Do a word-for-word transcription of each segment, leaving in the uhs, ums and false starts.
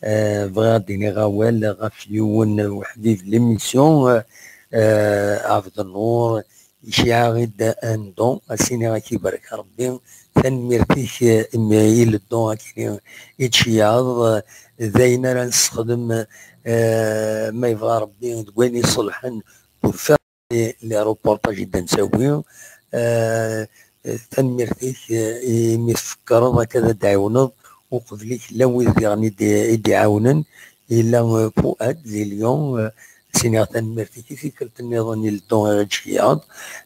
Eh, bɣiɣ ad d-iniɣ awal ɣef yiwen uḥbib n l'émission, eh, eh, Ɛebd Nnur, iceyyeɛ-aɣ-d un don, ad s-iniɣ ad k-ibarek Ṛebbi. Tanemmirt-ik, eh, imi i le don akini i d-tceyyeɛeḍ, eh, d ayen ara nessexdem, eh, ma yebɣa Ṛebbi, deg wayen iṣelḥen, pour faire les, les reportages i d-nettawi. Eh, tanemmirt-ik, eh, imi tfekkreḍ akka ad d-tɛiwneḍ, uqbel-ik llan wid diɣen i d-, i d-iɛawnen. Yella, eh, Fuad di Lyon, eh, s-iniɣ tanemmirt-ik i tikkelt nniḍen i le don i ɣ-d-tceyyeɛeḍ.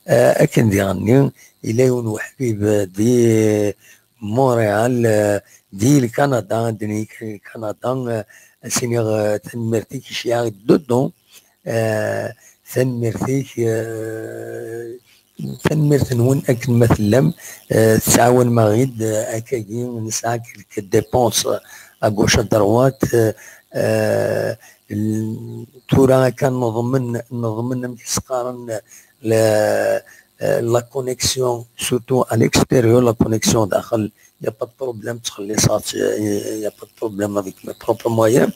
Eh, akken diɣenni, yella yiwen uḥbib, eh, di Montréal, eh, di Lkanada, ad d-nini Lkanada, eh, ad s-iniɣ, eh, tanemmirt-ik, iceyyeɛ-aɣ-d deux dons. Eh, tanemmirt-ik, eh, tanemmirt-nwen akken ma tellam, eh, tettɛawanem-aɣ-id, eh, akkagi nesɛa quelques dépenses à gauche à droite, eh, eh, l-, tura akka neḍmen, neḍmen amek i s-qqaren, le, eh, la connexion, surtout à l'extérieur, la connexion daxel, il n'y a pas de problème, ttxelliṣeɣ-tt, il n'y a pas de problème avec mes propres moyens,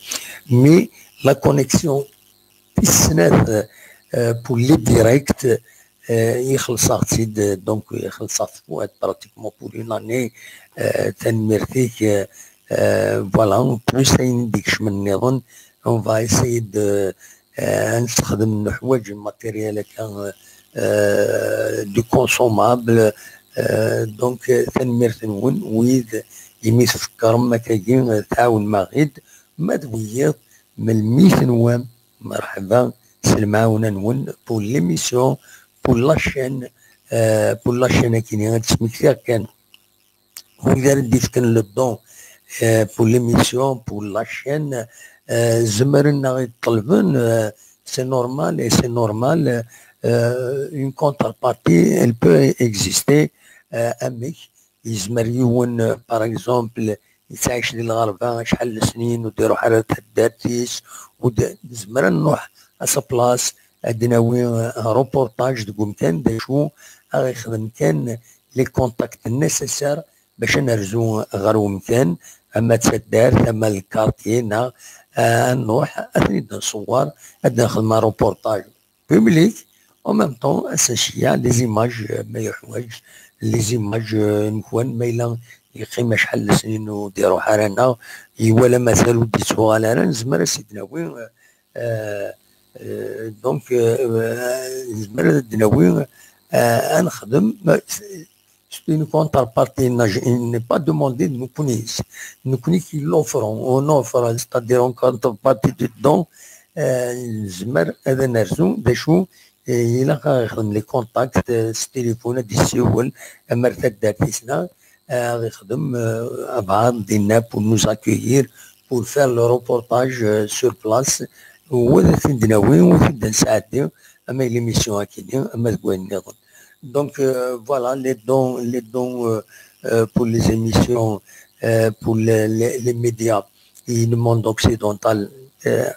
mais la connexion tis snat, euh, pour les directs, euh, ixelleṣ-aɣ-tt-id, donc ixelleṣ-aɣ-tt Fuad pratiquement pour une année, euh, tanemmirt-ik, euh, euh, voilà, plus ayen i d-ikecmen nniḍen, on va essayer de, euh, ad nessexdem, neḥwaǧ matériel akka, euh, du consommable, euh, donc, euh, tanemmirt-nwen, wid imi tfekkrem akkagi, euh, tɛawnem-aɣ-id, ma d wiyiḍ, melmi tenwam, merḥba s lemɛawna-nwen pour l'émission, pour la chaîne, euh, pour la chaîne akini ad d-smektiɣ kan. Wid ara d-ifken le don, euh, pour l'émission, pour la chaîne, euh, zemren ad ɣ-iṭelben, euh, c'est normal et c'est normal, euh, une contrepartie, elle peut exister, euh, amek, yezmer yiwen, euh, par exemple, yettɛic di lɣerba acḥal n lesnin, ur d-iruḥ ara ar taddart-is, ur d-, nezmer ad nruḥ à sa place, ad d-nawi, euh, un reportage deg umkan, d acu ad ɣ-ixdem kan les contacts nécessaires bac ad nerzu ɣer umkan, ama d taddart, ama d lkartye, neɣ, euh, ad nruḥ, ad ten-id-nṣewwer, ad d-nexdem un reportage public, en même temps, ad s-nceyyeɛ les images, euh, ma yeḥwaǧ, les images, euh, nkwan, ma yella yeqqim acḥal n lesnin ur d-iruḥ ara, neɣ iwala mazal ur d-ittuɣal ara, nezmer ad s-id-nawi, euh, euh, euh, donc, euh, euh, nezmer ad d-nawi, euh, ad nexdem, ma, c'est une contrepartie, il n'a, il n'est pas demandé de nous connaître. Nous connaît qui l'offrons, on offre, c'est-à-dire en contrepartie du don, euh, nezmer ad nerzu, d acu, euh, ilaq ad ixdem les contacts, euh, s téléphone, ad d-issiwel, ama ar taddart-is, neɣ, euh, ad ixdem, euh, abɛaḍ dinna pour nous accueillir, pour faire le reportage, euh, sur place, ou ad t-id-nawi, ou ad t-id-nesɛeddi, ama i l'émission akini, ama deg wayen nniḍen. Donc, euh, voilà, les dons, les dons, euh, euh, pour les émissions, euh, pour les, les, les médias. I le monde occidental, euh,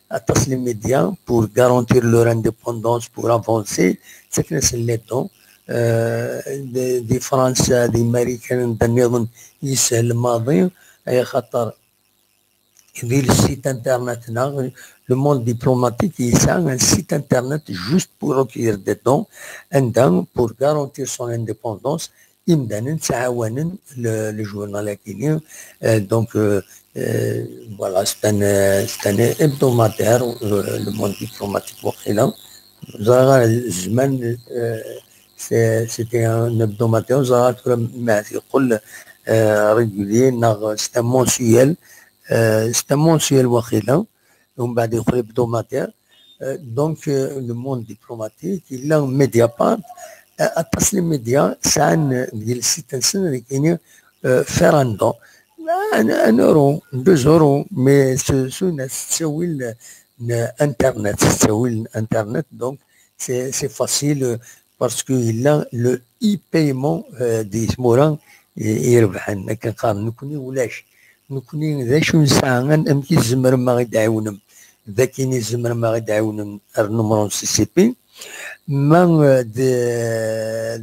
aṭas les médias pour garantir leur indépendance, pour avancer, c'est que c'est les dons. Euh, de, de France, d'Amérique, anda nniḍen, yeshel maḍi, ay xaṭer di le site internet, neɣ le monde diplomatique yesɛa un site internet juste pour recueillir des dons, anda, pour garantir son indépendance, imdanen ttɛawanen le, le journal akini. Euh, donc, euh, euh, voilà, c'est un, euh, c'est un hebdomadaire, euh, le monde diplomatique waqila. Ẓriɣ ara zzman, euh, c'est, c'était un hebdomadaire, ẓriɣ ara tura ma yeqqel, euh, régulier, neɣ c'est un mensuel, euh, c'est un mensuel waqila, umbeɛd yeqqel hebdomadaire. Euh, donc, euh, le monde diplomatique, yella Mediapart, euh, aṭas les médias sɛan, euh, deg le site-nsen, deg ini, euh, faire un don. Un, un euro, deux euros, mais s, s, s ttawil n internet, s ttawil n internet, donc c'est, c'est facile, euh, parce que yella le e-paiement, euh, di tmura i, irebḥen, akken qqaren, nekni ulac. Nekni d acu nesɛa, an-, amek i tzemrem ad ɣ-id-tɛiwnem? D akken i tzemrem ad ɣ-id-tɛiwnem ar numru n C C P. Ma, euh, d, euh,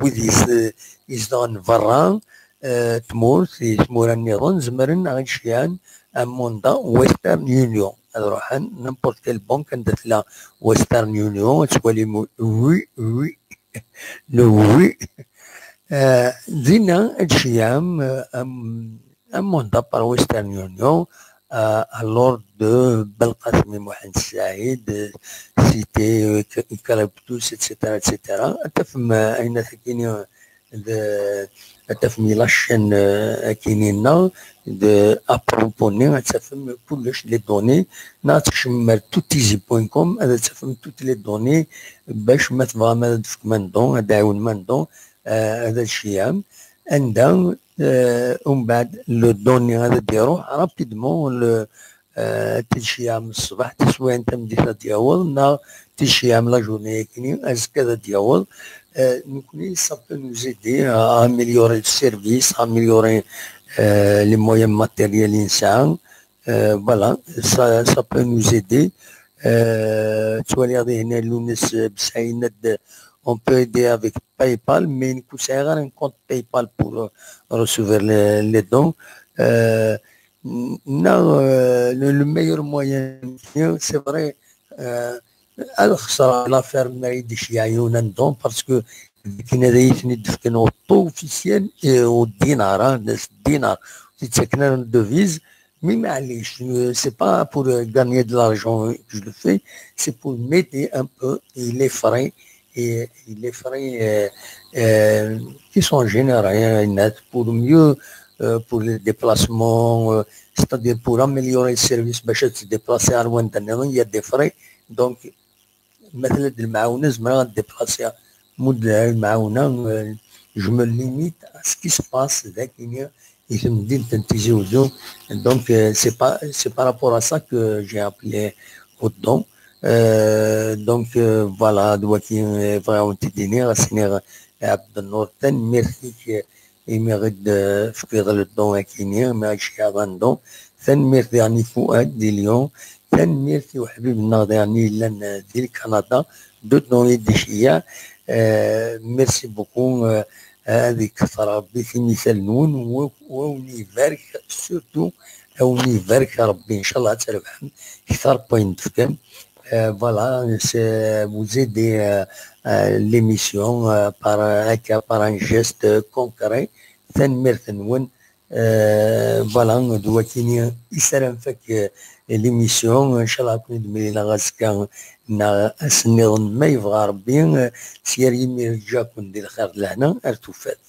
wid is-, izedɣen berra, euh, tmurt, i tmura nniḍen, zemren ad ɣ-id-ceyyɛen, un mandat Western Union. Ad ruḥen n'importe quelle banque anda tella Western Union, ad twalim oui, oui, le oui. Euh, dinna ad d-tceyyɛem, euh, un, un mandat par Western Union, euh, à l'ordre de Belkacem Mohamed Saïd, euh, cité, euh, Eucalyptus, et cetera, et cetera. Ad tafem, euh, ayen akk-nni, euh, d, ad tafem la chaîne, euh, akk-nni-nneɣ, d à propos-nni, ad tafem kullec, les données, neɣ ad tkecmem ar toutizi point com, ad tafem toutes les données, bac ma tebɣam ad d-tefkem un don, ad d-tɛiwnem un don, euh, ad d-tceyyɛem. Anda, euh, umbeɛd, le don-nni ad d-iruḥ rapidement, le, euh, ad t-id-tceyyɛem ṣṣbeḥ, taswiɛin tameddit ad d-yaweḍ, neɣ ad t-id-tceyyɛem la journée-agi-nni, azekka ad d-yaweḍ. Euh, nekkni, ça peut nous aider à améliorer le service, à améliorer, euh, les moyens matériels i nesɛa. Euh, voilà, ça, ça peut nous aider. Euh, tettwaliḍ dihin a Lewnis Besɛid yenna-d, on peut aider avec PayPal, mais nekk ur sɛiɣ ara un compte PayPal pour, euh, recevoir les, les dons. Euh, n-, non, euh, le, le meilleur moyen, c'est vrai, euh, ad xesreɣ l'affaire n Marie de Chiayon un don, parce que d akken ad iyi-ten-id-fken au taux officiel, euh, au dinar, hein, d dinar, ur t-id-ttaken ara en devise, mais maɛlic, euh, c'est pas pour, euh, gagner de l'argent que je le fais, c'est pour m'aider un peu, et les frais, et, et les frais, euh, euh, qui sont générés, hein, pour mieux, euh, pour les déplacements, euh, c'est-à-dire pour améliorer le service, باش تديبلاسي على وين تاني, il y a des frais. Donc, مثلا المعاونة زعما غنديبلاسيها, مود المعاونة, euh, je me limite à ce qui se passe ذاك i temdint n Tizi Uzzu. Donc, euh, c'est pas, c'est par rapport à ça que j'ai appelé au don. Euh, donc, euh, voilà, d wagi, euh, bɣiɣ ad wen-t-id-iniɣ, ad s-iniɣ, euh, Abdel Nour, tanemmirt-ik, euh, imi ɣ-d, euh, tefkiḍ le don akini, imi ɣ-d-tceyyɛeḍ un don. Tanemmirt diɣen i Fuad di Lyon. Tanemmirt i uḥbib-nneɣ diɣen i yellan, euh, di Lkanada. Deux dons i d-iceyyeɛ. Euh, merci beaucoup. Euh, ad ikter Rebbi timital-nwen, wa, wa wen-ibarek, surtout a wen-ibarek Rebbi, inchallah ad trebḥem kter n wayen d-tefkem. Euh, voilà, c'est, vous aidez, euh, euh, l'émission, euh, par, euh, un, par un geste concret. Tanemmirt-nwen. Euh, voilà, d wakini i s ara nfak, euh, l'émission. Inchallah ad ken-id-mlileɣ azekka neɣ ass-nniḍen ma yebɣa Rebbi. Euh, s yir yimir, ǧǧa-ken di lxir d lehna, ar tufat.